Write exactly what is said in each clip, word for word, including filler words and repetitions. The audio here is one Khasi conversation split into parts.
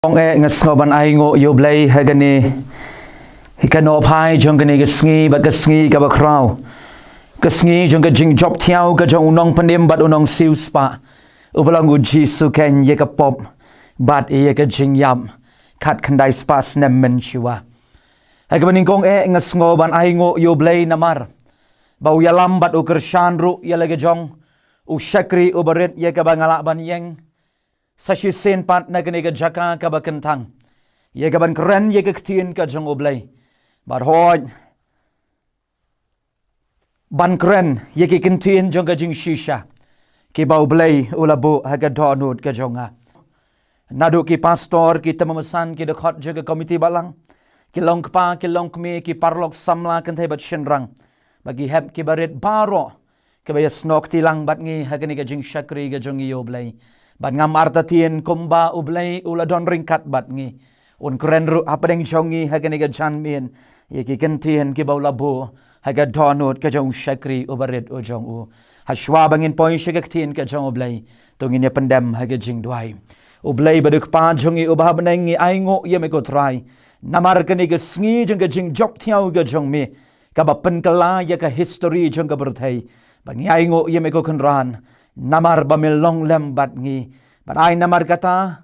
Ong eh nga sngew ban ai nguh ïa U Blei ha kane ka nohphai jong kane ka sngi bad ka sngi kaba khraw, ka sngi jong ka jingjop thiaw ka jong u nongpynim bad u nongsiewspah, uba long u Jisu keiñ, ïa ka pop bad ïa ka jingïap khatkhyndai spah snem mynshuwa. Ha kaba nyngkong eh nga sngew ban ai nguh ïa U Blei namar ba u ïalam bad u kyrshan ruh ïa la ka jong u shakri uba rit, ïa kaba nga lah ban ïeng sa shisien pat na kane ka jaka kaba kyntang, ïa kaban kren ïa ka ktien ka jong U Blei. Bad hooid, ban kren ïa ki kyntien jong ka jingshisha kiba U Blei u la buh ha ka dohnud ka jong nga. Naduh ki pastor, ki tymmen basan, ki dkhot jong ka komiti balang, ki long kpa, ki long kmie, ki paralok samla kynthei bad shynrang, ba ki hep kiba rit baroh kiba ïasnoh kti lang bad ngi ha kane ka jingshakri ka jong ngi ïa U Blei. Bad ngam artatien kumba U Blei u la don ryngkat bad ngi, un kren ruh hapdeng jong ngi ha kane ka janmiet ïa ki kyntien kiba u la buh ha ka dohnud ka jong u shakri uba rit u jong u. Hashwa ba ngin poi sha ka ktien ka jong U Blei, to ngin ïa pyndem ha ka jingduwai. U Blei bad u Kpa jong ngi uba ha bneng, ngi ai nguh ïa me ko Trai namar kane ka sngi jong ka jingjop thiaw ka jong me, kaba pynkylla ïa ka history jong ka pyrthei. Ba ngi ai nguh ïa me ko Kynrad namar ba me long lem bad ngi. Bad ai namar kata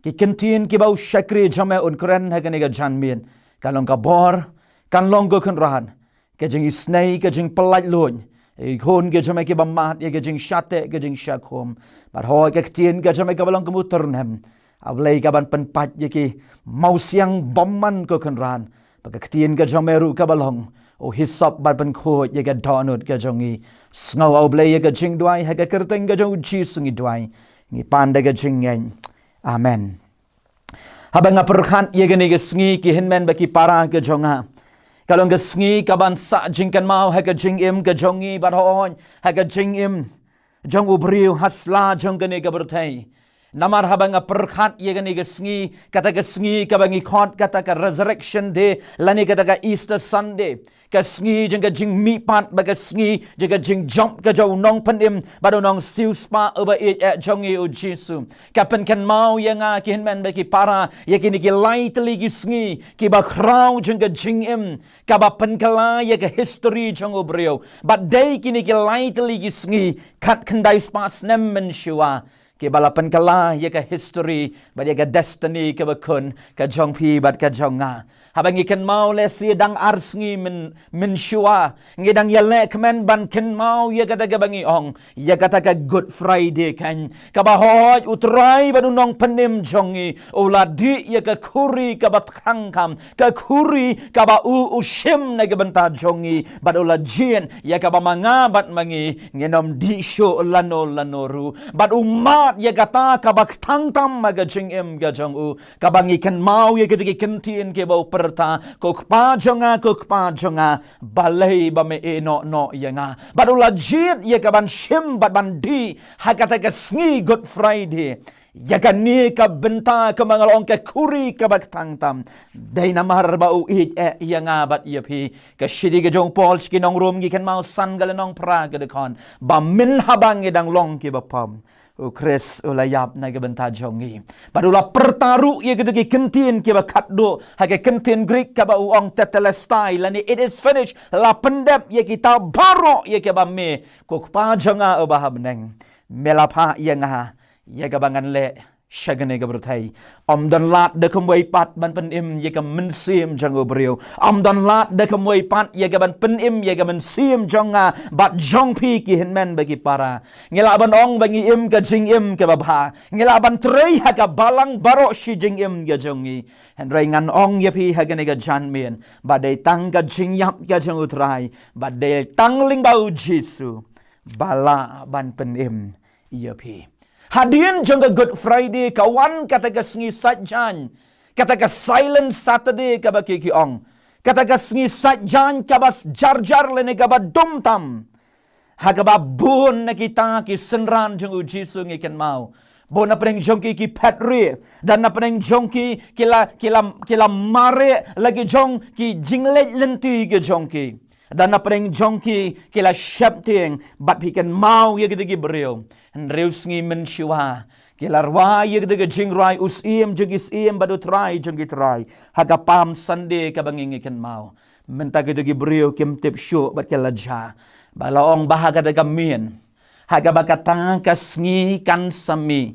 ki kyntien kiba u shakri jong me un kren ha kane ka janmiet, kan long ka bor, kan long ko Kynrad ka jingisynei, ka jingpyllait luid ïa ki khun ki jong me kiba mad ïa ka jingshah teh, ka jingshah khum. Bad hooid, ka ktien ka jong me kaba long kum u tyrnem, A Blei, kaban pynpait ïa ki mawsiang bymman ko Kynrad. Ba ka ktien ka jong me ruh kaba long u hisop ban pynkhuid ïa ka dohnud ka jong ngi. Sngew A Blei ïa ka jingduwai, ha ka kyrteng ka jong u Jisu ngi duwai, ngi pan da ka jingngeit. Amen. Haba nga pyrkhat ïa kane ka sngi, ki hynmen bad ki para ka jong nga, ka long ka sngi kaban sah jingkynmaw ha ka jingim ka jong ngi, bad hooid, ha ka jingim jong u briew ha sla jong kane ka pyrthei. Namar haba nga pyrkhat ïa kane ka sngi, kata ka sngi kaba ngi khot kata ka Resurrection Day lane kata ka Easter Sunday, ka sngi jong ka jingmihpat bad ka sngi jong ka jingjop ka jong u nongpynim bad u nongsiewspah uba ïeit eh jong ngi, u Jisu, ka pynkynmaw ïa nga, ki hynmen bad ki para, ïa kine ki lai tylli ki sngi kiba khraw jong ka jingim, kaba pynkylla ïa ka history jong u briew. Bad dei kine ki lai tylli ki sngi khatkhyndai spah snem mynshuwa, kiba la pynkylla ïa ka history bad ïa ka destiny kaba khun ka jong phi bad ka jong nga. Haba ngi kynmaw, lehse dang ar sngi myn, mynshuwa, ngi dang ïaleh kmen ban kynmaw ïa kata kaba ngi ong ïa kata ka Good Friday keiñ, kaba hooid u Trai bad u nongpynim jong ngi u la dih ïa ka khuri kaba tkhang kham, ka khuri kaba u, u shim na ka bynta jong ngi, bad u la jied ïa kaba ma nga bad ma ngi ngin ym dih shuh lano lano ruh. Bad u mad ïa kata kaba ktang tam ha ka jingim ka jong u, kaba ngi kynmaw ïa kita ki kyntien kiba u pyrta, ko Kpa jong nga, ko Kpa jong nga, balei ba me ïehnoh noh ïa nga. Bad u la jied ïa kaban shim bad ban dih ha kata ka sngi Good Friday ïa kane ka bynta, kumba nga la ong, ka khuri kaba ktang tam. Dei namar ba u ïeit eh ïa nga bad ïa phi. Ka shithi ka jong u Paul sha ki nong Rom, ngi kynmaw, san ka lynnong, phra ka dkhot, ba mynhaba ngi dang long kiba pop, u Khrist u la ïap na ka bynta jong ngi. Bad u la pyrta ruh ïa kita ki kyntien kiba khatduh ha ka kyntien Greek kaba u ong tetelestai, lane it is finished, la pyndep ïa kita baroh, ïa kaba me, ko Kpa jong nga uba ha bneng, me la phah ïa nga ïa kaba ngan leh sha kane ka pyrthei. Ym don lad da kumwei pat ban pynim ïa ka mynsiem jong u briew. Ym don lad da kumwei pat ïa kaban pynim ïa ka mynsiem jong nga bad jong phi, ki hynmen bad ki para. Ngi lah ban ong ba ngi im ka jingim kaba bha, ngi lah ban trei ha ka balang baroh shi jingim ka jong ngi. Hynrei ngan ong ïa phi ha kane ka janmiet, ba dei tang ka jingïap ka jong u Trai, ba dei tang lyngba u Jisu ba lah ban pynim ïa phi. Hadien jong ka Good Friday ka wan kata ka sngi sait jaiñ, kata ka Silent Saturday kaba ki, ki ong, kata ka sngi sait jaiñ kaba jar jar lane kaba dum tam, ha kaba bun na kita ki synran jong u Jisu, ngi kynmaw, bun na pdeng jong ki ki phet rieh, da na pdeng jong ki ki la, ki la, ki la mareh la ki jong ki jingleit lynti ki jong ki. Da na pdeng jong ki ki la sheptieng, bad phi kynmaw ïa kita ki briew, hynriew sngi mynshuwa Ki la rwai ïa kata ka jingrwai u Syiem jong ki syiem bad u Trai jong ki trai ha ka Palm Sunday kaba ngi ngi kynmaw. Mynta kito ki briew kim tip shuh bad ki la jia. Ba la ong ba ha kata ka miet, ha kaba kata ka sngi kan sa mih.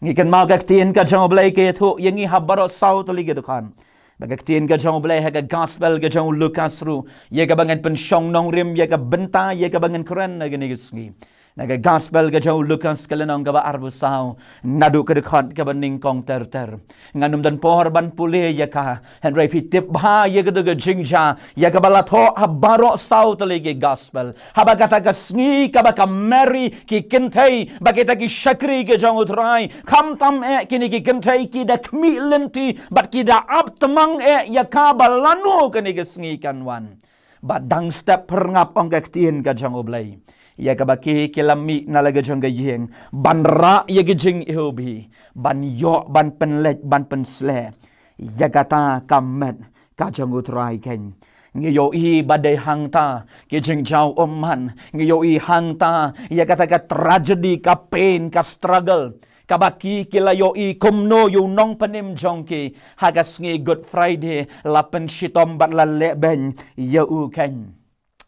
Ngi kynmaw ka ktien ka jong U Blei ka ïathuh ïa ngi ha baroh saw tylli ki dkhot. Ba ka ktien ka jong U Blei ha ka Gospel ka jong u Lukas ruh, ïa kaba ngan pynshong nongrim ïa ka bynta ïa kaba ngan kren ha kane ka sngi. Na ka Gospel ka jong u Lukas ka lynnong kaba arphew saw, naduh ka dkhot kaba nyngkong ter ter. Ngan ym don por ban pule ïa ka, hynrei phi tip bha ïa kata ka jingjia ïa kaba la thoh ha baroh saw tylli ki Gospel. Haba kata ka sngi kaba ka Mary, ki kynthei, ba kita ki shakri ki jong u Trai, khamtam eh kine ki kynthei ki da khmih lynti bad ki da ap tmang eh ïa kaba lano kane ka sngi kan wan. Bad dang step pyrngap, ong ka ktien ka jong U Blei, ïa kaba ki ki la mih na la ka jong ka ïing ban rah ïa ki jingiwbih, ban ïoh ban pynleit ban pynsleh ïa kata ka met ka jong u Trai keiñ. Ngi ïohi ba dei hangta ki jingjaw ummat, ngi ïohi hangta ïa kata ka tragedy, ka pain, ka struggle kaba ki ki la ïohi kumno ïa u nongpynim jong ki ha ka sngi Good Friday la pynshitom bad la lehbeiñ ïa u keiñ.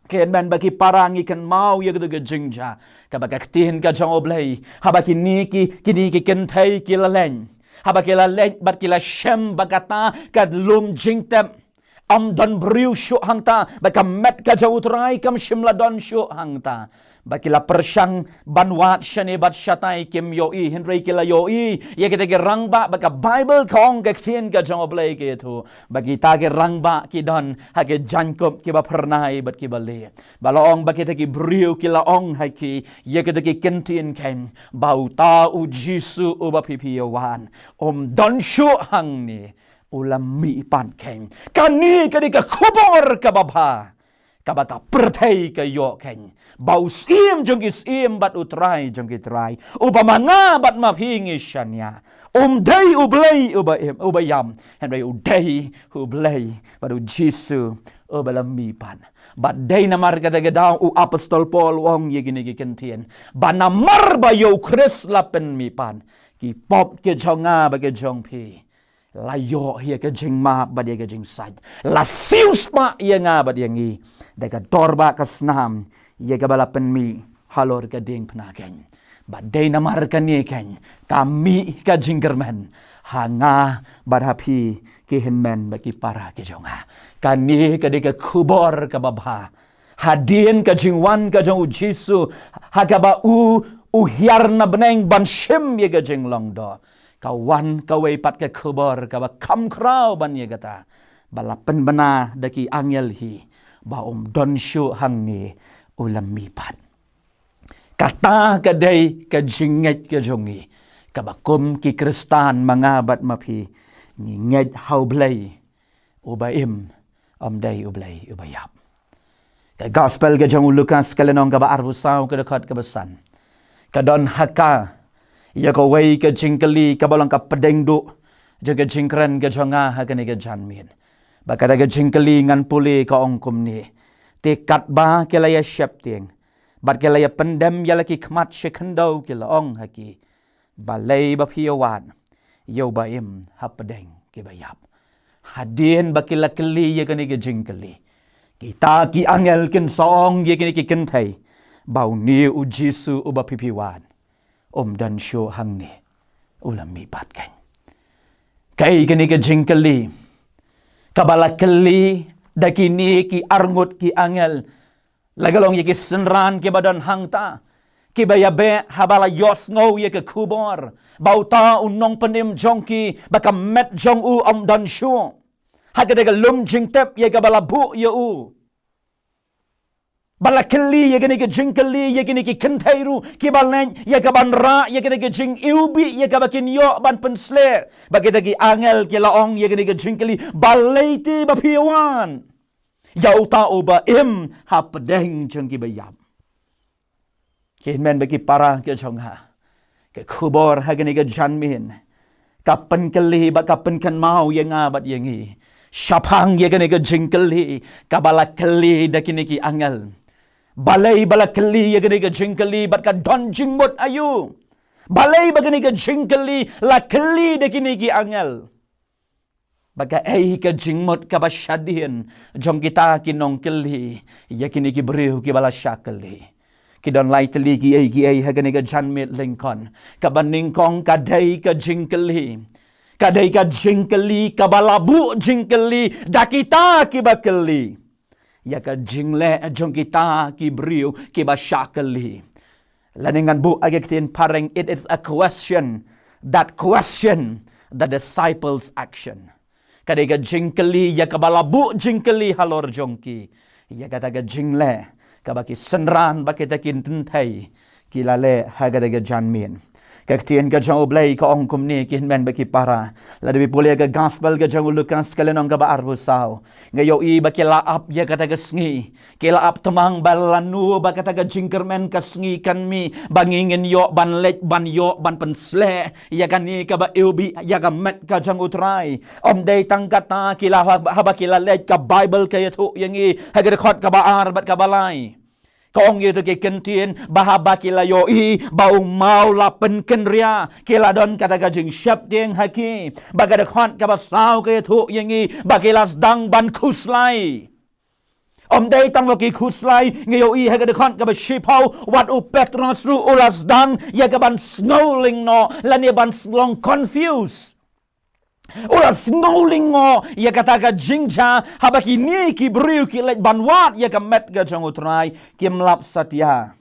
Kynmen bad ki para, ngi kynmaw ïa kata ka jingjia kaba ka ktien ka jong U Blei, haba kine ki, kine ki kynthei ki la leit, haba ki la leit bad ki la shem ba kata ka lum jingtep ym don briew shuh hangta, ba ka met ka jong u Trai kam shym la don shuh hangta. Ba ki la pyrshang ban wad shane bad shatai, kim ïohi, hynrei ki la ïohi ïa kita ki rangbah, ba ka Baibl ka ong, ka ktien ka jong U Blei ka ïathuh, ba kita ki rangbah ki don ha ki jaiñkup kiba phyrnai bad kiba lieh. Ba la ong ba kita ki briew ki la ong ha ki, ïa kita ki ktien keiñ, ba uta u Jisu uba phi phi ïa wad um don shuh hangne, u la mih pat keiñ. Kane ka dei ka khubor kaba bha kaba ka pyrthei ka ïoh keiñ, ba u Syiem jong ki syiem bad u Trai jong ki trai, uba ma nga bad ma phi ngi shaniah, um dei U Blei uba im, uba ïap, hynrei u dei U Blei bad u Jisu uba la mih pat. Bad dei namar kata ka daw u apostol Paul u ong ïa kine ki ktien, ba namar ba ïa u Khrist la pynmih pat, ki pop ki jong nga bad ki jong phi la ïoh ïa ka jingmap bad ïa ka jingsait, la siew spah ïa nga bad ïa ngi da ka dor ba ka snam ïa kaba la pynmih halor ka diengphna keiñ. Bad dei namar kane keiñ ka mih ka jingkyrmen ha nga bad ha phi, ki hynmen bad ki para ki jong nga. Kane ka dei ka khubor kaba bha. Hadien ka jingwan ka jong u Jisu, ha kaba u, u hiar na bneng ban shim ïa ka jinglong doh, ka wan kawei pat ka khubor kaba kham khraw ban ïa kata, ba la pynbna da ki angel hi, ba um don shuh hangne, u la mih pat. Kata ka dei ka jingngeit ka jong ngi, kaba kum ki Khristan ma nga bad ma phi ngi ngeit ha U Blei uba im, um dei U Blei uba ïap. Ka Gospel ka jong u Lukas ka lynnong kaba arphew saw, ka dkhot kaba san, ka don ha ka ïa kawei ka jingkylli kaba long ka pdeng duh jong ka jingkren ka jong nga ha kane ka janmiet. Ba kata ka jingkylli ngan pule, ka ong kumne: Te katba ki la ïa sheptieng bad ki la ïa pyndem ïa la ki khmat sha khyndew, ki la ong ha ki, balei ba phi ïa wad ïa uba im hapdeng kiba ïap? Hadien ba ki la kylli ïa kane ka jingkylli, kita ki angel kin sa ong ïa kine ki kynthei, ba une u Jisu uba phi phi wad um don shuh hangne, u la mih pat keiñ. Kaei kane ka jingkylli kaba la kylli da kine ki arngut ki angel, la ka long ïa ki synran kiba don hangta, kiba ïa beh haba la ïohsngew ïa ka khubor ba uta u nongpynim jong ki, ba ka met jong u um don shuh, ha kata ka lum jingtep ïa kaba la buh ïa u. Ba la kylli ïa kane ka jingkylli ïa kine ki kynthei ruh kiba leit ïa kaban rah ïa kane ka jingiwbih ïa kaba kin ïoh ban pynsleh. Ba kita ki angel ki la ong ïa kane ka jingkylli, balei te ba phi wan ïa uta uba im hapdeng jong kiba ïap? Ki hynmen bad ki para ki jong nga, ka khubor ha kane ka janmiet ka pynkylli bad ka pynkynmaw ïa nga bad ïa ngi shaphang ïa kane ka jingkylli kaba la kylli da kine ki angel. Balei ba la kylli ïa kane ka jingkylli bad ka don jingmut aïu? Balei ba kane ka jingkylli la kylli da kine ki angel? Ba kaei ka jingmut kaba shadien jong kita ki nongkylli ïa kine ki briew kiba la shah kylli? Ki don lai tylli kiei kiei ha kane ka janmiet lyngkot. Kaba nyngkong ka dei ka jingkylli. Ka dei ka jingkylli kaba la buh jingkylli da kita kiba kylli ïa ka jingleh jong kita ki briew kiba shah kylli. Lane ngan buh ha ka ktien phareng, it is a question that question the disciples' action. Ka dei ka jingkylli ïa kaba la buh jingkylli halor jong ki ïa kata ka jingleh kaba ki synran bad kita ki kynthei ki la leh ha kata ka janmiet. Ka ktien ka jong U Blei ka ong kumne, ki hynmen bad ki para. Lada phi pule ïa ka gospel ka jong u Lukas ka lynnong kaba arphew saw, nga ïohi ba ki la ap ïa kata ka sngi. Ki la ap tymmen ba lano ba kata ka jingkyrmen ka sngi kan mih ba ngi ngin ïoh ban leit ban ïoh ban pynsleh ïa kane kaba iwbih ïa ka met ka jong U Trai. Ym dei tang kata, ki la ha-, haba ki la leit, ka Baibl ka ïathuh ïa ngi ha ka dkhot kaba ar bad kaba lai. Ka ong ïa kito ki kyntien ba haba ki la ïohi ba u maw la pynkynriah, ki la don kata ka jingsheptieng ha ki. Bad ka dkhot kaba saw ka ïathuh ïa ngi ba ki la sdang ban khuslai. Ym dei tang ba ki khuslai, nga ïohi ha ka dkhot kaba shiphew, wat u Petros ruh u la sdang ïa ka ban sngewlyngngoh lane ban long confused. U la sngewlyngngoh ïa kata ka jingjia haba kine ki briew ki leit ban wad ïa ka met ka jong U Trai, kim lap satia.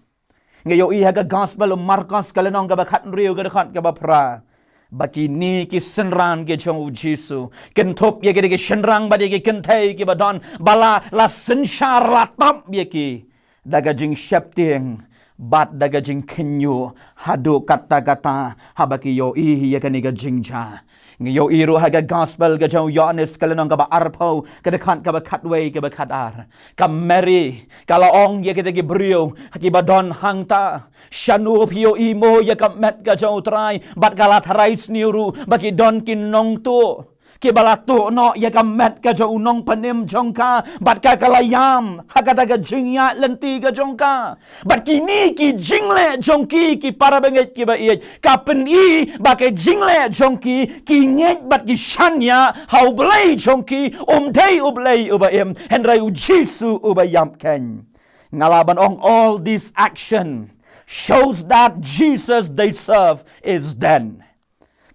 Nga ïohi ha ka gospel u Markos ka lynnong kaba khathynriew ka dkhot kaba phra, ba kine ki synran ki jong U Jisu, kynthup ïa kine ki shynrang bad ïa ki kynthei kiba don, ba la, la synshar, la tap ïa ki da ka jingsheptieng bad da ka jingkhynñiuh haduh katta katta haba ki ïohi ïa kane ka jingjia. Ngi ïohi ruh ha ka gospel ka jong u Ïoannis ka lynnong kaba arphew ka dkhot kaba khatwei kaba khatar, ka Mari ka la ong ïa kita ki briew kiba don hangta, shano phi ïohi mo ïa ka met ka jong U Trai? Bad ka la tharai sniew ruh ba ki don ki nongtuh kiba la tuh noh ïa ka met ka jong u nongpynim jong ka, bad ka, ka la ïam ha kata ka jingïaid lynti ka jong ka. Bad kine ki jingleh jong ki, ki para bangeit kiba ïeit, ka pyni ba ka jingleh jong ki, ki ngeit bad ki shaniah ha U Blei jong ki um dei U Blei uba im, hynrei U Jisu uba ïap keiñ. Nga lah ban ong, all this action shows that Jesus they serve is dead.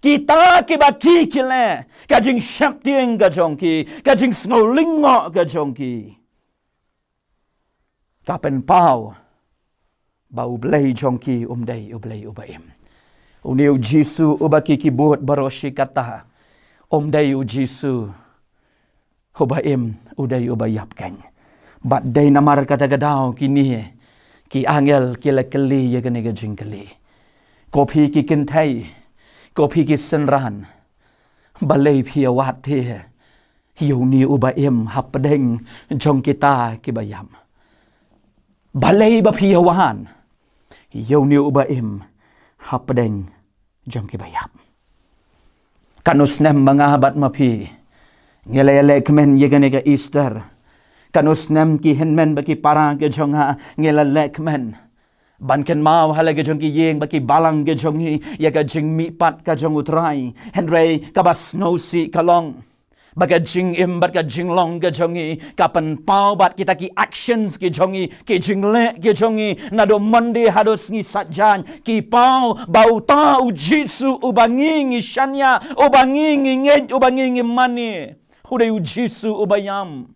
Kita kiba ki, ki leh, ka jingsheptieng ka jong ki, ka jingsngewlyngngoh ka jong ki, ka pynpaw ba U Blei jong ki um dei U Blei uba im. Une U Jisu uba ki, ki bud baroh shi katta, um dei U Jisu uba im, u dei uba ïap keiñ. Bad dei namar kata ka daw kine ki angel ki la kylli ïa kane ka jingkylli. Ko phi ki kynthei, ko phi ki synran, balei phi ïa wad te ïa une uba im hapdeng jong kita kiba ïap? Balei ba phi ïa wad ïa une uba im hapdeng jong kiba ïap? Katno snem ma nga bad ma phi ngi la ïalehkmen ïa kane ka Easter. Katno snem ki hynmen bad ki para ki jong nga ngi la lehkmen ban kynmaw ha la ki jong ki ïing bad ki balang ki jong ngi ïa ka jingmihpat ka jong U Trai. Hynrei kaba sngewsih ka long ba ka jingim bad ka jinglong ka jong ngi ka pynpaw bad kita ki actions ki jong ngi, ki jingleh ki jong ngi, naduh Monday haduh Sngi Saitjaiñ, ki paw ba uta U Jisu uba ngi ngi shaniah, uba ngi ngi ngeit, uba ngi ngi mane, u dei U Jisu uba ïam.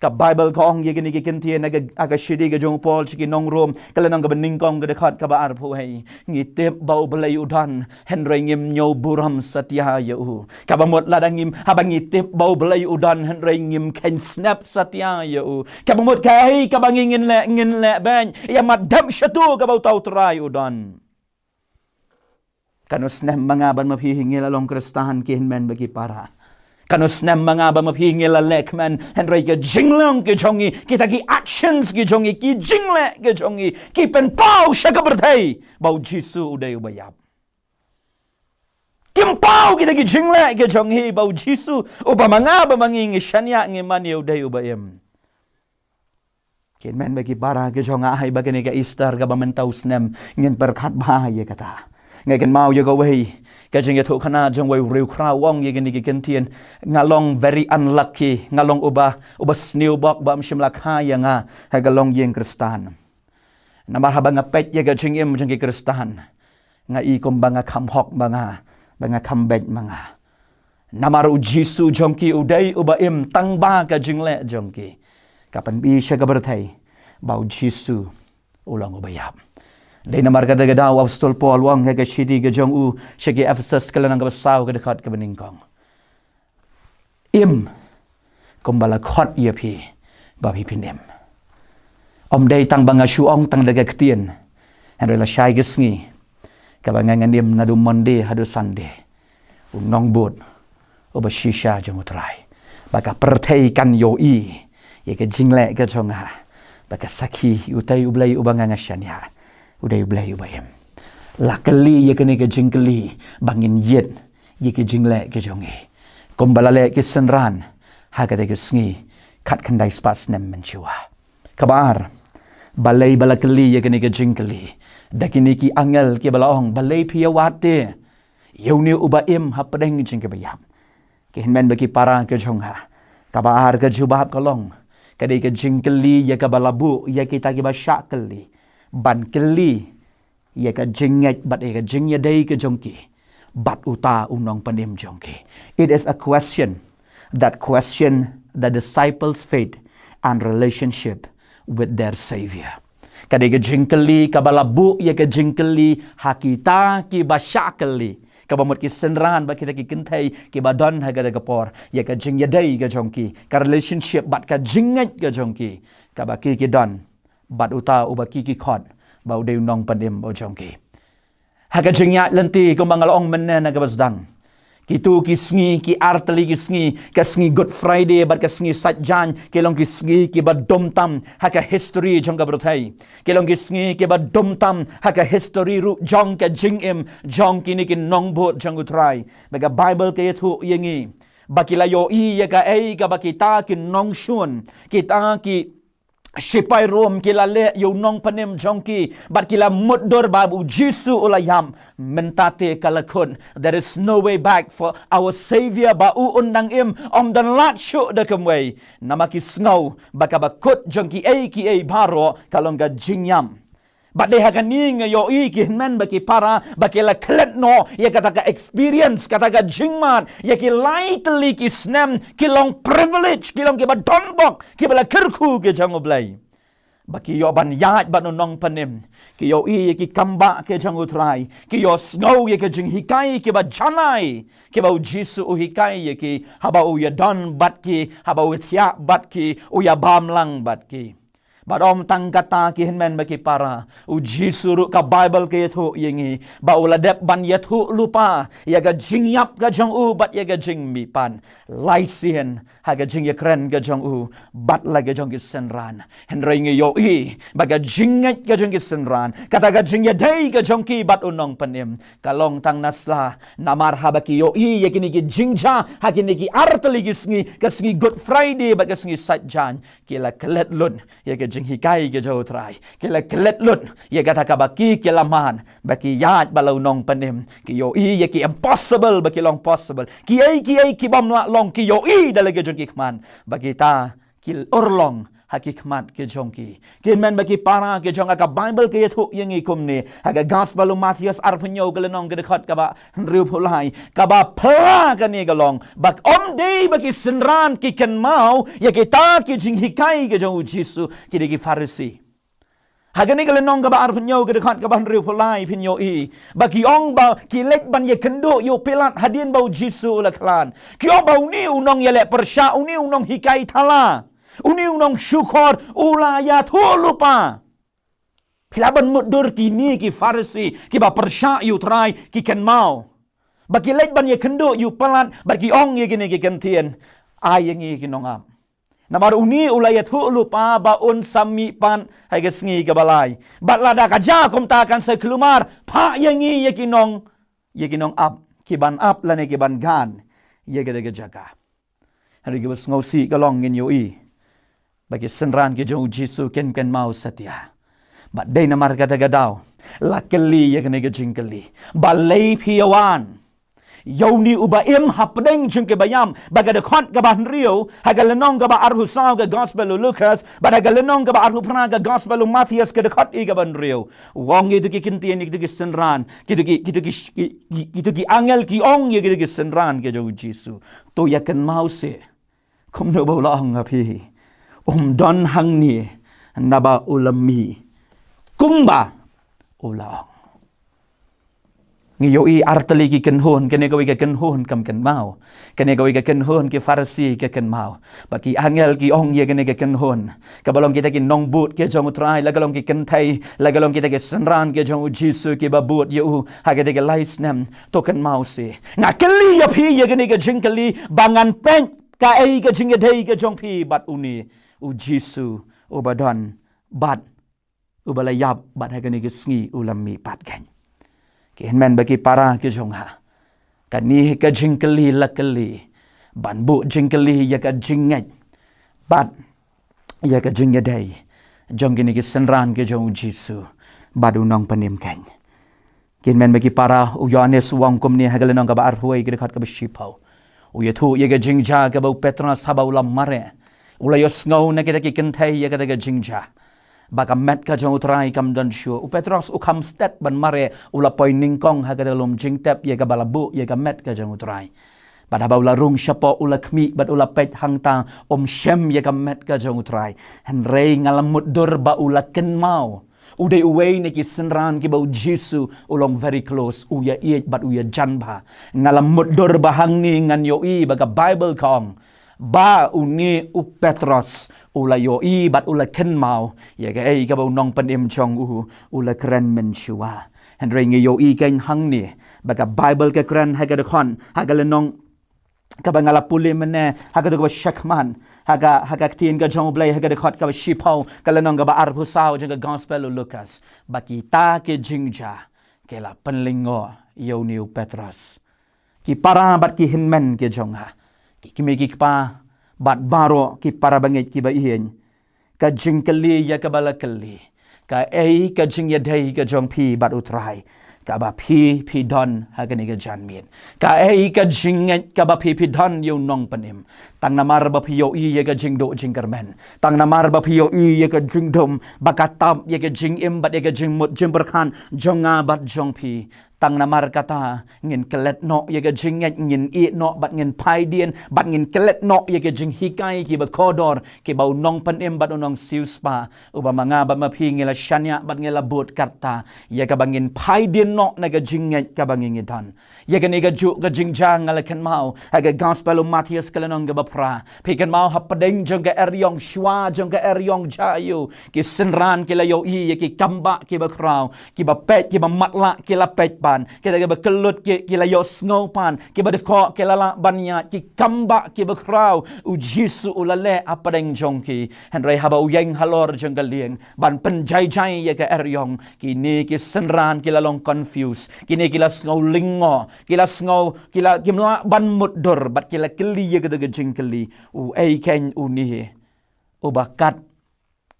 Ka Baibl ka ong ïa kine ki kyntien ha ka, ha ka shithi ka jong u Paul sha ki nong Rom, ka lynnong kaba nyngkong ka dkhot kaba arphew wei. Ngi tip ba U Blei u don, hynrei ngim ñiew burom satia ïa u. Kaba mut lada ngim, haba ngi tip ba U Blei u don, hynrei ngim kheiñ snep satia ïa u, kaba mut kaei kaba ngi ngin leh, ngin leh beiñ ïa mat dep shato kaba uta U Trai u don. Katno snem ma nga bad ma phi ngi la long Khristan ki hynmen bad ki para. Katno snem ma nga bad ma phi ngi la lehkmen, hynrei ka jinglong ka jong ngi, kita ki actions ki jong ngi, ki jingleh ka jong ngi, ki pynpaw sha ka pyrthei ba U Jisu u dei uba ïap. Kim paw kita ki jingleh ka jong ngi ba U Jisu uba ma nga bad ma ngi ngi shaniah ngi mane u dei uba im. Kin men ba ki para ki jong nga, haba kane ka Easter kaba mynta u snem ngin pyrkhat bha ïa kata. Nga kynmaw ïa kawei ka jingïathuhkhana jong uwei u riewkhraw, u ong ïa kine ki kyntien: Nga long very unlucky, nga long uba, uba sniew bok ba ym shym la kha ïa nga ha ka longïing Khristan. Namar haba nga peit ïa ka jingim jong ki Khristan, nga i kumba nga kham hok ma nga, ba nga kham beit ma nga. Namar u Jisu jong ki u dei uba im tang ba ka jingleh jong ki ka pynbit sha ka pyrthei ba u Jisu u long uba ïap. Dei namar kata ka daw u Apostol Paul u ong ha ka shithi ka jong u sha ki Ephesus, ka lynnong kaba saw, ka dkhot kaba nyngkong: Im kumba la khot ïa phi ba phi phin im. Ym dei tang ba nga shu ong tang da ka ktien, hynrei lashai ka sngi kaba nga ngan im naduh Monday haduh Sunday, u nongbud uba shisha jong u Trai, ba ka pyrthei kan ïohi ïa ka jingleh ka jong nga, ba ka sakhi, utai u Blei uba nga nga shaniah, u dei u Blei uba im. La kylli ïa kane ka jingkylli ba ngin ïit ïa ka jingleh ka jong ngi, kumba la leh ki synran ha kata ka sngi khatkhyndai spah snem mynshuwa. Kaba ar, balei ba la kylli ïa kane ka jingkylli? Da kine ki angel kiba la ong: Balei phi ïa wad te ïa une uba im hapdeng jong kiba ïap? Ki hynmen bad ki para ki jong nga, kaba ar ka jubab ka long, ka dei ka jingkylli ïa kaba la buh ïa kita kiba shah kylli, ban kylli ïa ka jingngeit bad ïa ka jingïadei ka jong ki bad uta u nongpynim jong ki. It is a question that question the disciples' faith and relationship with their Savior. Ka dei ka jingkylli kaba la buh ïa ka jingkylli ha kita kiba shah kylli, kaba mut ki synran bad kita ki kynthei kiba don ha kata ka por, ïa ka jingïadei ka jong ki, ka relationship bad ka jingngeit ka jong ki, kaba ki ki don bad uta uba ki ki khot ba u dei u nongpynim ba u jong ki. Ha ka jingïaid lynti, kumba nga la ong mynne na kaba sdang, kito ki sngi, ki artylli ki sngi, ka sngi Good Friday bad ka sngi Saitjaiñ, ki long ki sngi kiba dum tam ha ka history jong ka pyrthei. Ki long ki sngi kiba dum tam ha ka history ruh jong ka jingim jong kine ki nongbud jong u Trai. Ba ka Bible ka ïathuh ïa ngi ba ki la ïohi ïa kaei kaba kita ki nongshun, kita ki shipai Rom ki la leh ïa u nongpynim jong ki, bad ki la mutdur ba u Jisu u la ïap. Mynta te ka la kut. There is no way back for our Savior, ba u un dang im, ym don lad shuh da kumwei. Namar ki sngew ba kaba kut jong kiei kiei baroh ka long ka jingïap. Bad dei ha kane nga ïohi, ki hynmen bad ki para, ba ki la klet noh ïa kata ka experience, kata ka jingmad, ïa ki lai tylli ki snem ki long privilege, ki long kiba don bok, kiba la kyrkhu ki jong u Blei, ba ki ïoh ban ïaid bad u nongpynim. Ki ïohi ïa ki kambah ki jong u Trai, ki ïohsngew ïa ki jinghikai kiba janai kiba u Jisu u hikai ïa ki, haba u ïadon bad ki, haba u thiah bad ki, u ïabam lang bad ki. Bad ym tang kata, ki hynmen bad ki para, u Jisu ruh, ka Bible ka ïathuh ïa ngi ba u la dep ban ïathuh lypa ïa ka jingïap ka jong u bad ïa ka jingmihpat lai sien ha ka jingïakren ka jong u bad la ka jong ki synran. Hynrei ngi ïohi ba ka jingngeit ka jong ki synran, kata ka jingïadei ka jong ki bad u nongpynim, ka long tang na sla. Namar haba ki ïohi ïa kine ki jingjia ha kine ki artylli ki sngi, ka sngi Good Friday bad ka sngi Saitjaiñ, ki la klet lut ïa ka jinghikai ka jong u Trai. Ki la klet lut ïa kata kaba ki, ki la mad, ba ki ïaid bad la u nongpynim. Ki ïohi ïa ki impossible ba ki long possible. Kiei kiei ki bym lah long, ki ïohi da la ka jong ki khmat ba kita ki urlong ha ki khmat ki jong ki. Ki hynmen bad ki para ki jong nga, ka Bible ka ïathuh ïa ngi kumne ha ka Gospel u Mathaios arphew hynñiew, ka lynnong ka dkhot kaba hynriewphew lai, kaba phylla kane ka long ba ym dei ba ki synran ki kynmaw ïa kita ki jinghikai ki jong u Jisu, ki dei ki Pharisi. Ha kane ka lynnong kaba arphew hynñiew, ka dkhot kaba hynriewphew lai, phin ïohi ba ki ong ba ki leit ban ïakynduh ïa u Pilat hadien ba u Jisu u la khlad. Ki ong ba une u nongïaleh pyrshah, une u nonghikai thala, une u nongshukor u la ïathuh lypa. Phi lah ban mutdur kine ki Pharisi kiba pyrshah ïa u Trai, ki kynmaw ba ki leit ban ïakynduh ïa u Pilat bad ki ong ïa kine ki kyntien: Ai ïa ngi ki nongap. Namar une u la ïathuh lypa ba un sa mihpat ha ka sngi kaba lai. Bad lada ka jia kumta kan sa kulmar, phah ïa ngi ïa ki nong, ïa ki nongap, ki ban ap lane ki ban gan ïa kata ka jaka. Hynrei kaba sngewsih ka long, ngin ïohi ba ki synran ki jong u Jisu kin kynmaw satia. Bad dei namar kata ka daw la kylli ïa kane ka jingkylli. Balei phi ïa wan ïa une uba im hapdeng jong kiba ïam? Ba ka dkhot kaba hynriew ha ka lynnong kaba arphew saw ka gospel u Lukas, bad ha ka lynnong kaba arphew phra ka gospel u Mathaios ka dkhot ïa kaba hynriew. U ong ïa kito ki ktien, ïa kito ki synran, kito ki, kito ki, ki, ki, kito ki angel ki ong ïa kito ki synran ki jong u Jisu. To ïa kynmaw seh. Kumno ba u la ong ha phi? Um don hangne naba u la mih kumba u la ong. Ngi ïohi artylli ki kynhun, kane kawei ka kynhun kam kynmaw. Kane kawei ka kynhun ki Pharisi ka kynmaw. Ba ki angel ki ong ïa kane ka kynhun, kaba long kita ki nongbud ki jong u Trai, la ka long ki kynthei, la ka long kita ki synran ki jong u Jisu kiba bud ïa u ha kita ki lai snem. To kynmaw seh. Nga kylli ïa phi ïa kane ka jingkylli ba ngan peit kaei ka jingïadei ka jong phi bad une u Jisu uba don bad uba la ïap bad ha kane ka sngi u la mih pat kein. Ki hynmen bad ki para ki jong nga, kane ka jingkylli la kylli ban buh jingkylli ïa ka jingngeit bad ïa ka jingïadei jong kine ki synran ki jong u Jisu bad u Nongpynim kein. Ki hynmen bad ki para, u Ïoannis u ong kumne ha ka lynnong kaba arphew wei ka dkhot kaba shiphew. U ïathuh ïa ka jingjia kaba u Petros haba u la mareh, u la ïohsngew na kita ki kynthei ïa kata ka jingjia ba ka met ka jong u Trai kam don shuh. U Petros u kham stet ban mareh, u la poi nyngkong ha kata ka lum jingtep ïa kaba la buh ïa ka met ka jong u Trai. Bad haba u la rung shapoh, u la khmih bad u la peit hangta, um shem ïa ka met ka jong u Trai. Hynrei nga la mutdur ba u la kynmaw. U dei uwei na ki synran kiba u Jisu u long very close, u ïaieit bad u ïajan bha. Nga la mutdur ba hangne ngan ïohi ba ka Baibl ka ong ba une u Petros u la ïohi bad u la kynmaw ïa kaei kaba u Nongpynim jong u u la kren mynshuwa. Hynrei ngi ïohi kein hangne ba ka Baibl ka kren ha ka dkhot, ha ka lynnong kaba nga la pule mynne, ha kato kaba shakhmat, ha ka, ha ka ktien ka jong U Blei, ha ka dkhot kaba shiphew, ka lynnong kaba arphew saw jong ka gospel u Lukas, ba kita ki jingjia ki la pynlyngngoh ïa une u Petros. Ki para bad ki hynmen ki jong nga, ki kmie ki kpa bad baroh ki para bangeit kiba ïeit, ka jingkylli ïa kaba la kylli, kaei ka jingïadei ka jong phi bad u Trai kaba phi phi don ha kane ka janmiet? Kaei ka jingngeit kaba phi phi don ïa u Nongpynim? Tang namar ba phi ïohi ïa ka jingduh jingkyrmen, tang namar ba phi ïohi ïa ka jingdum ba ka tap ïa ka jingim bad ïa ka jingmut jingpyrkhat jong nga bad jong phi, tang namar kata ngin klet noh ïa ka jingngeit, ngin ïeh noh bad ngin phai dien bad ngin klet noh ïa ka jinghikai kiba kordor kiba u Nongpynim bad u Nongsiewspah, uba ma nga bad ma phi ngi la shaniah bad ngi la bud, kata ïa kaba ngin phai dien noh na ka jingngeit kaba ngi ngi don. Ïa kane kajuh ka jingjia nga la kynmaw ha ka gospel u Mathaios ka lynnong kaba phra. Phi kynmaw hapdeng jong ka eriong, shuwa jong ka eriong Jaïru, ki synran ki la ïohi ïa ki kambah kiba khraw, kiba peit, kiba matlah ki la peit pat, kita kiba kyllut ki, ki la ïohsngew pat, kiba dkoh ki la lah ban ïaid, ki kambah kiba khraw u Jisu u la leh hapdeng jong ki. Hynrei haba u ïeng halor jong ka lieng ban pynjaijai ïa ka eriong, kine ki synran ki la long confused, kine ki la sngew lyngngoh, ki la sngew, ki la, kim lah ban mutdur bad ki la kylli ïa kata ka jingkylli, uei kein une uba kat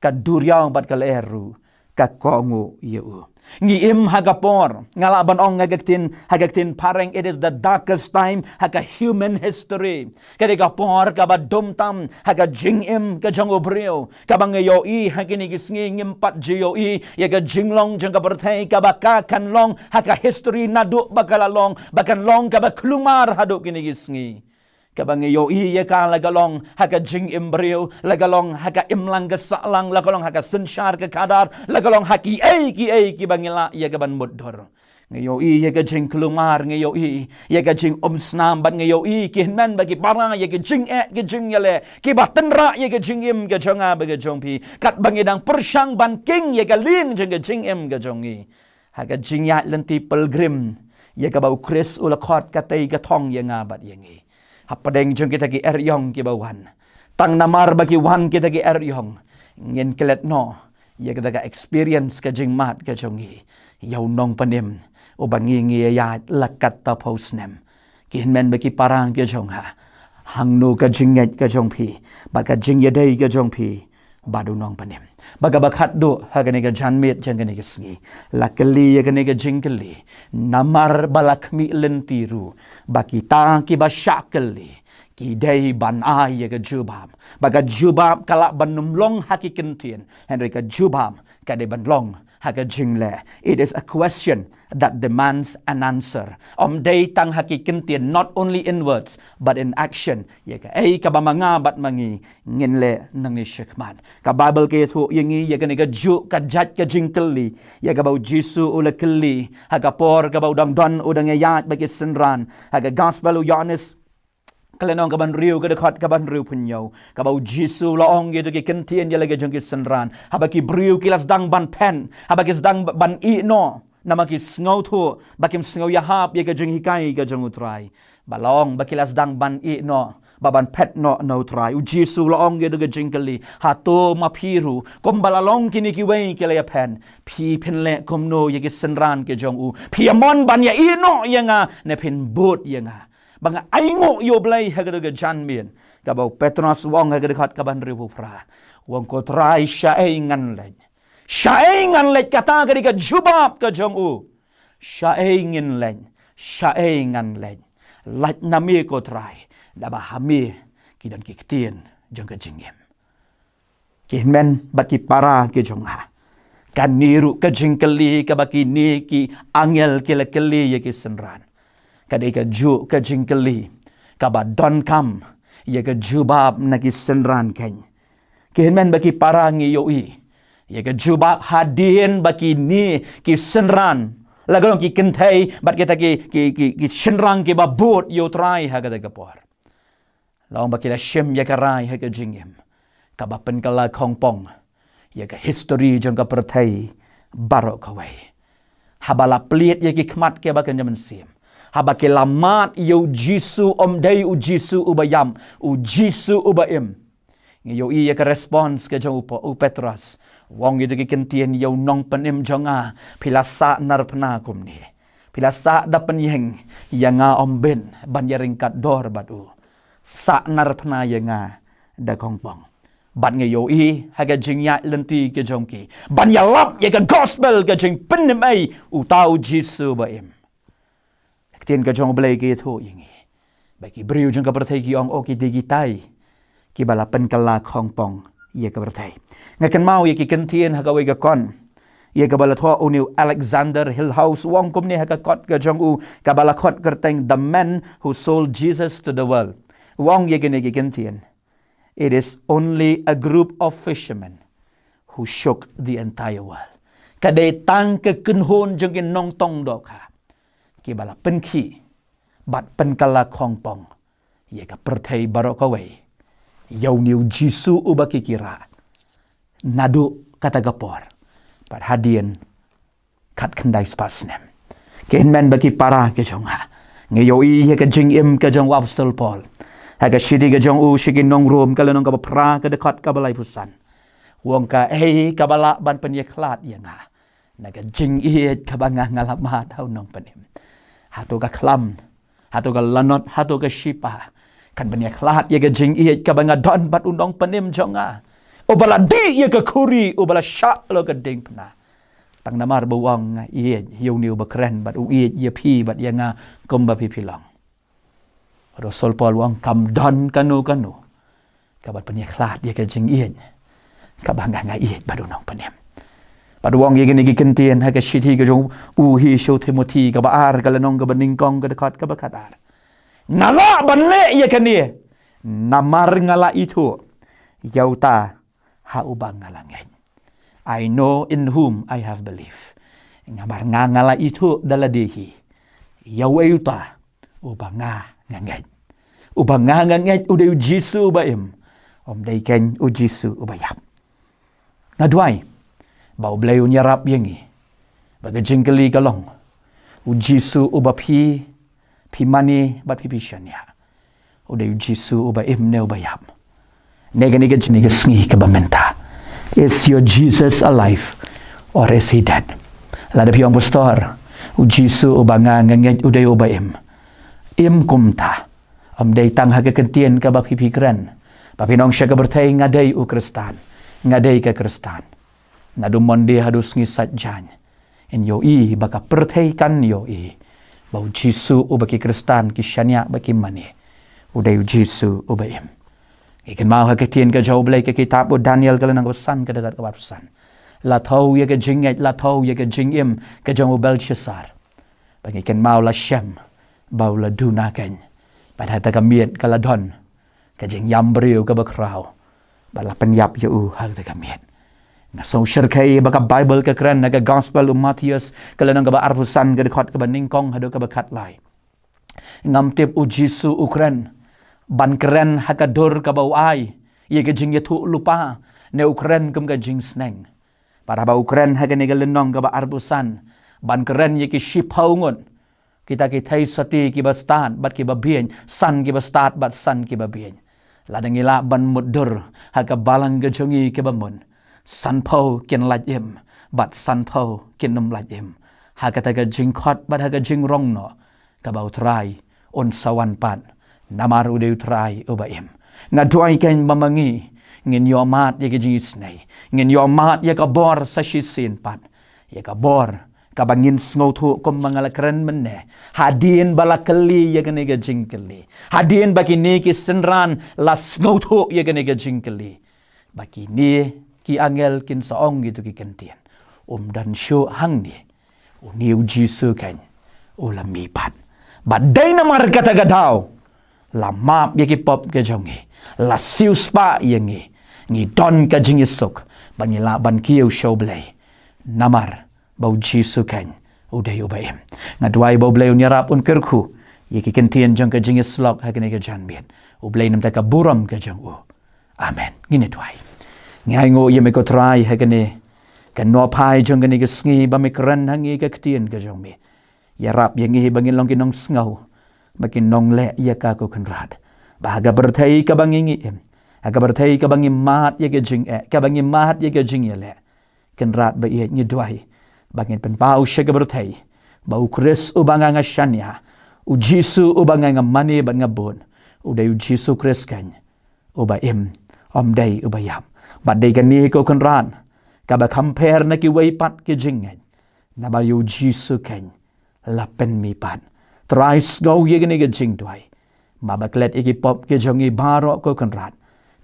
ka duriaw bad ka lyer ruh ka kohnguh ïa u? Ngi im ha ka por, nga lah ban ong ha ka ktien, ha ka ktien phareng, it is the darkest time ha ka human history. Ka dei ka por kaba dum tam ha ka jingim ka jong u briew, kaba ngi ïohi ha kine ki sngi, ngim pat ju ïohi ïa ka jinglong jong ka pyrthei kaba ka kan long ha ka history naduh ba ka la long, ba kan long kaba khlumar haduh kine ki sngi. Kaba ngi ïohi ïa ka la ka long ha ka jingim briew, la ka long ha ka imlang ka sahlang, la ka long ha ka synshar ka khadar, la ka long ha kiei kiei kiba ngi lah ïa ka ban mutdur. Ngi ïohi ïa ka jingkhlumar, ngi ïohi ïa ka jingumsnam, bad ngi ïohi, ki hynmen bad ki para, ïa ka jingeh, ka jingïaleh, kiba tynrah ïa ka jingim ka jong nga bad ka jong phi, katba ngi dang pyrshang ban king ïa ka lieng jong ka jingim ka jong ngi ha ka jingïaid lynti pilgrim ïa kaba u Khrist u la khot ka tei ka thong ïa nga bad ïa ngi. Hapdeng jong kita ki eriong kiba wan, tang namar ba ki wan kita ki eriong, ngin klet noh ïa kata ka experience ka jingmad ka jong ngi ïa u Nongpynim uba ngi ngi ïaid la katto phew snem. Ki hynmen bad ki para ki jong nga, hangno ka jingngeit ka jong phi bad ka jingïadei ka jong phi bad u nongpynim. Bad kaba khatduh ha kane ka janmiet jong kane ka sngi, la kylli ïa kane ka jingkylli namar ba la khmih lynti ruh ba kita kiba shah kylli ki dei ban ai ïa ka jubab. Bad ka jubab ka lah ban ym long ha ki kyntien, hynrei ka jubab ka dei ban long ha ka jingleh. It is a question that demands an answer. Ym dei tang ha ki kyntien, not only in words but in action. Ïa kaei kaba ma nga bad ma ngi ngin leh nangne shakhmat. Ka Baibl ka ïathuh ïa ngi ïa kane kajuh ka jait ka jingkylli ïa kaba u Jisu u la kylli ha ka por kaba u dang don, u dang ïaid bad ki synran. Ha ka Gospel u Ïoannis ka lynnong kaba hynriew, ka dkhot kaba hynriewphew hynñiew, kaba u Jisu u la ong ïa kito ki kyntien ïa la ki jong ki synran. Haba ki briew ki la sdang ban phet, haba ki sdang ban ïeh noh, namar ki sngewthuh ba kim sngew ïahap ïa ka jinghikai ka jong u Trai. Ba la ong ba ki la sdang ban ïeh noh, ba ban phet noh na u Trai. U Jisu u la ong ïa kito ki jingkylli, hato ma phi ruh, kumba la long kine kiwei ki la ïaphet, phi phin leh kumno ïa ki synran ki jong u? Phi ïamon ban ïa ïeh noh ïa nga ne phin bud ïa nga? Ba nga ainguh ïa u Blei ha kito ki janmiet. Kaba u Petros u ong ha ka dkhot kaba hynriewphew phra, u ong, ko Trai, shaei ngan leit? Shaei ngan leit? Kata ka dei ka jubab ka jong u. Shaei ngin leit? Shaei ngan leit? Lait na me ko Trai, naba ha me ki don ki ktien jong ka jingim. Ki hynmen bad ki para ki jong nga, kane ruh ka jingkylli kaba kine ki angel ki la kylli ïa ki synran, ka dei kajuh ka jingkylli kaba donkam ïa ka jubab na ki synran keiñ. Ki hynmen bad ki para, ngi ïohi ïa ka jubab hadien ba kine ki synran, la ka long ki kynthei bad kita ki, ki, ki, ki shynrang kiba bud ïa u Trai ha kata ka por, la ong ba ki la shim ïa ka rai ha ka jingim kaba pynkylla khongpong ïa ka history jong ka pyrthei baroh kawei. Haba la plied ïa ki khmat kiba kynja mynsiem, haba ki la mad ïa u Jisu, ym dei u Jisu uba ïap, u Jisu uba im, ngi ïohi ïa ka response ka jong u Pe-, u Petros. U ong ïa kito ki kyntien, ïa u nongpynim jong nga, phi la sah narphna kumne. Phi la sah da pynïeng ïa nga, ym bit ban ïaryngkat dor bad u. Sah narphna ïa nga da khongpong. Bad ngi ïohi ha ka jingïaid lynti ka jong ki ban ïalap ïa ka gospel, ka jingpynim ei, uta u Jisu ba im. Ka ktien ka jong u Blei ka ïathuh ïa ngi ba ki briew jong ka pyrthei ki ong, o, ki dei kitai kiba la pynkylla khongpong ïa ka pyrthei. Nga kynmaw ïa ki kyntien ha kawei ka kot ïa kaba la thoh une u Alexander Hillhouse. U ong kumne ha ka kot ka jong u kaba la khot kyrteng The Men Who Sold Jesus to the World. U ong ïa kine ki kyntien, it is only a group of fishermen who shook the entire world. Ka dei tang ka kynhun jong ki nongtong dohkha kiba la pynkhih bad pynkylla khongpong ïa ka pyrthei baroh kawei ïa une u Jisu uba ki, ki rah naduh kata ka por bad hadien khatkhyndai spah snem. Ki hynmen bad ki para ki jong nga, ngi ïohi ïa ka jingim ka jong u Apostol Paul ha ka shithi ka jong u sha ki nong Rom, ka lynnong kaba phra, ka dkhot kaba laiphew san. U ong, kaei kaba lah ban pynïakhlad ïa nga na ka jingïeit kaba nga, nga la mad ha u nongpynim? Hato ka khlam, hato ka lanot, hato ka shipa kan pynïakhlad ïa ka jingïeit kaba nga don bad u nongpynim jong nga, uba la dih ïa ka khuri, uba la shah halor ka diengphna, tang namar ba u ong, nga ïeit ïa une uba kren bad u ïeit ïa phi bad ïa nga kumba phi, phi long? Bad u Apostol Paul u ong, kam don kano kano kaban pynïakhlad ïa ka jingïeit kaba nga, nga ïeit bad u nongpynim. Bad u ong ïa kine ki kyntien ha ka shithi ka jong u hi sha u Timothi kaba ar, ka lynnong kaba nyngkong, ka dkhot kaba khatar. Nga lah ban leh ïa kane namar nga la ithuh ïa uta ha uba nga la ngeit. I know in whom I have believed. Namar nga, nga la ithuh da lade hi ïa uei uta uba nga, nga ngeit. Uba nga, nga ngeit u dei u Jisu uba im, ym dei keiñ u Jisu uba ïap. Nga duwai ba u Blei un ïarap ïa ngi, ba ka jingkylli ka long, u Jisu uba phi, phi mane bad phi, phi shaniah, u dei u Jisu uba im ne uba ïap? Ne kane ka jing, ne ka sngi kaba mynta, is your Jesus alive or is he dead? Lada phi ong, Pastor, u Jisu uba nga, nga ngeit u dei uba im, im kumta. Ym dei tang ha ka kyntien kaba phi, phi kren ba phin ong sha ka pyrthei, nga dei u Khristan. Nga dei ka Khristan. Naduh Monday haduh sngi Saitjaiñ, yn ïohi ba ka pyrthei kan ïohi ba u Jisu uba ki Khristan ki shaniah ba ki mane, u dei u Jisu uba im. Ngi kynmaw ha ka ktien ka jong U Blei, ka kitab u Daniel ka lynnong kaba san, ka dkhot kaba arphew san. La thew ïa ka jingngeit, la thew ïa ka jingim ka jong u Belshassar. Ba ngi kynmaw la shem ba u la duna kein, bad ha kata ka miet ka la don ka jingïam briew kaba khraw, bad la pynïap ïa u ha kata ka miet. Nga sngewsyrkhei ba ka Baibl ka kren ha ka Gospel u Mathaios ka lynnong kaba arphew san, ka dkhot kaba nyngkong haduh kaba khatlai. Ngam tip u Jisu u kren ban kren ha ka dur kaba u ai ïa ka jingïathuhlypa, ne u kren kum ka jingsneng. Bad haba u kren ha kane ka lynnong kaba arphew san ban kren ïa ki shiphew ngut, kita ki theisotti kiba stad bad kiba bieit, san kiba stad bad san kiba bieit. Lada ngi lah ban mutdur ha ka balang ka jong ngi kaba mut, sanphew kin lait im bad sanphew kin ym lait im ha kata ka jingkhot bad ha ka jingrong noh kaba u Trai un sa wan pat, namar u dei u Trai uba im. Nga duwai kein ba ma ngi ngin ïohmad ïa ka jingisynei, ngin ïohmad ïa ka bor sa shisien pat, ïa ka bor kaba ngin sngewthuh kumba nga la kren mynne, hadien ba la kylli ïa kane ka jingkylli, hadien ba kine ki synran la sngewthuh ïa kane ka jingkylli, ba kine ki angel kin sa ong kito ki kyntien: Um don shuh hangne, une u Jisu kein u la mih pat. Bad dei namar kata ka daw la map ïa ki pop ka jong ngi, la siewspah ïa ngi, ngi don ka jingïasuk ba ngi lah ban kiew sha U Blei, namar ba u Jisu kein u dei uba im. Nga duwai ba U Blei un ïarap, un kyrkhu ïa ki kyntien jong ka jingïasyllok ha kane ka janmiet. U Blei, namar ka burom ka jong u. Amen. Ngin ïa duwai. Ngi ainguh ïa me ko Trai ha kane ka nohphai jong kane ka sngi ba me kren ha ngi ka ktien ka jong me. Ïarap ïa ngi ba ngin long ki nongsngew, ba ki nongleh ïa ka, ko Kynrad. Ba ha ka pyrthei kaba ngi, ngi im, ha ka pyrthei kaba ngi mad ïa ka jingeh, kaba ngi mad ïa ka jingïaleh, Kynrad ba ïeit, ngi duwai ba ngin pynpaw sha ka pyrthei ba u Khrist uba nga, nga shaniah, u Jisu uba nga, nga mane bad nga bud, u dei u Jisu Khrist kein uba im, ym dei uba ïap. Bad dei kane, ko Kynrad, kaba kham pher na kiwei pat ki jingngeit, naba ïa u Jisu kein la pynmih pat. Trai, sngew ïa kane ka jingduwai, ba klet ïa ki pop ki jong ngi baroh, ko Kynrad.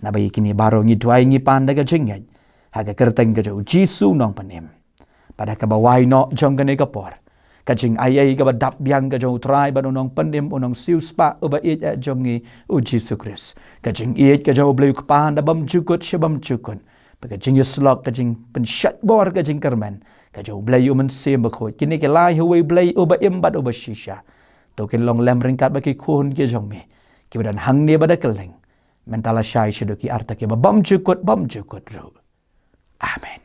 Naba ïa kine baroh ngi duwai, ngi pan da ka jingngeit ha ka kyrteng ka jong u Jisu u Nongpynim. Bad ha kaba wai noh jong kane ka por, ka jingaiei kaba dap biang ka jong u Trai bad u Nongpynim, u Nongsiewspah uba ïeit eh jong ngi, u Jisu Khrist, ka jingïeit ka jong U Blei u Kpa na bymjukut sha bymjukut, bad ka jingïasyllok, ka jingpynshait bor, ka jingkyrmen ka jong U Blei u Mynsiem Bakhuid, kine ki lai ha uwei U Blei uba im bad uba shisha, to kin long lem ryngkat bad ki khun ki jong me kiba don hangne bad ha kylleng, mynta lashai shaduh ki arta kiba bymjukut bymjukut ruh. Amen.